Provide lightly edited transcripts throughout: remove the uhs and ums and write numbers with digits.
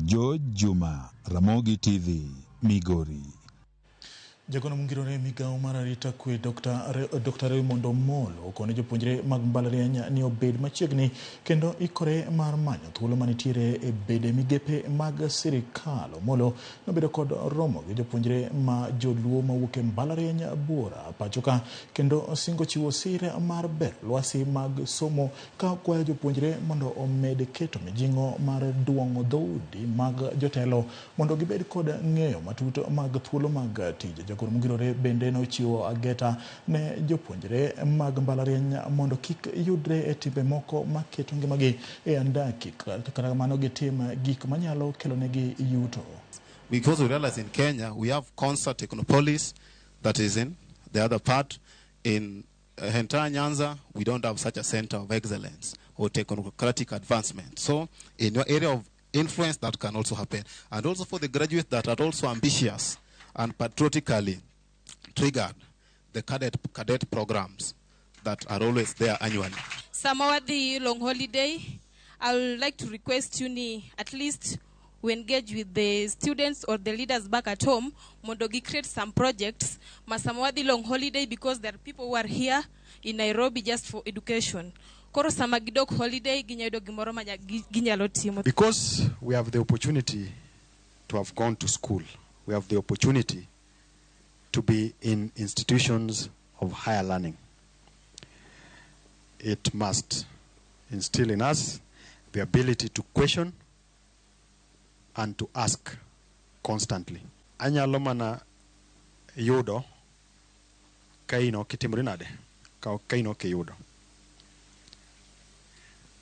George Juma, Ramogi TV, Migori. Jagono mongirore e migawo mar arita kwe Dr. Raymond Omolo okone jopuonjre mag mbalariany ni obed machiegni kendo ikore mar manyo thuolo manitiere e bede migepe mag sirikal. Omolo nobedo kod romo gi jopuonjre ma joluo mawuok e mbalariany buora pachoka kendo singo chiwo sir mar bero lwasi mag somo ka okwayo jopuonjre mondo omed keto mijing'o mar duong'o dhoudi mag jotelo mondo gibed kod ng'eyo matut mag thuolo mag tich. Jagoro mongirore bende nochiwo ageta ne jopuonjre mag mbalariany mondo kik yudre e timbe moko maketo ngimagi e andaki, kata kamano gitim gik manyalo kelonegi yuto. Because we realize in Kenya we have Konza Technopolis that is in the other part. In entire Nyanza, we don't have such a center of excellence or technocratic advancement. So in your area of influence, that can also happen. And also for the graduates that are also ambitious and patriotically triggered, the cadet programs that are always there annually. Sama wadhi long holiday, I would like to request you ni at least we engage with the students or the leaders back at home mondo gi create some projects ma sama wadhi long holiday, because there are people who are here in Nairobi just for education. Koro sama gidok holiday ginyalo yudo gimoro ma ginyalo timo. Because we have the opportunity to have gone to school, we have the opportunity to be in institutions of higher learning. It must instill in us the ability to question and to ask constantly. Anyalo mana yudo ka in ok itimri nade, ka in ok iyudo.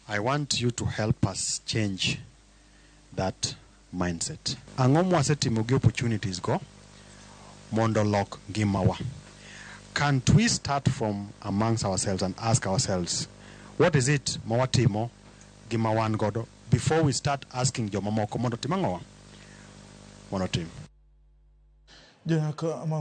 I want you to help us change that mindset. Ang'o mwasetimo gi opportunities go mondo lok ngimawa? Can't we start from amongst ourselves and ask ourselves, what is it ma watimo gi ma wan godo before we start asking jomamoko mondo otim ang'owa? Mondo otim. Janak ma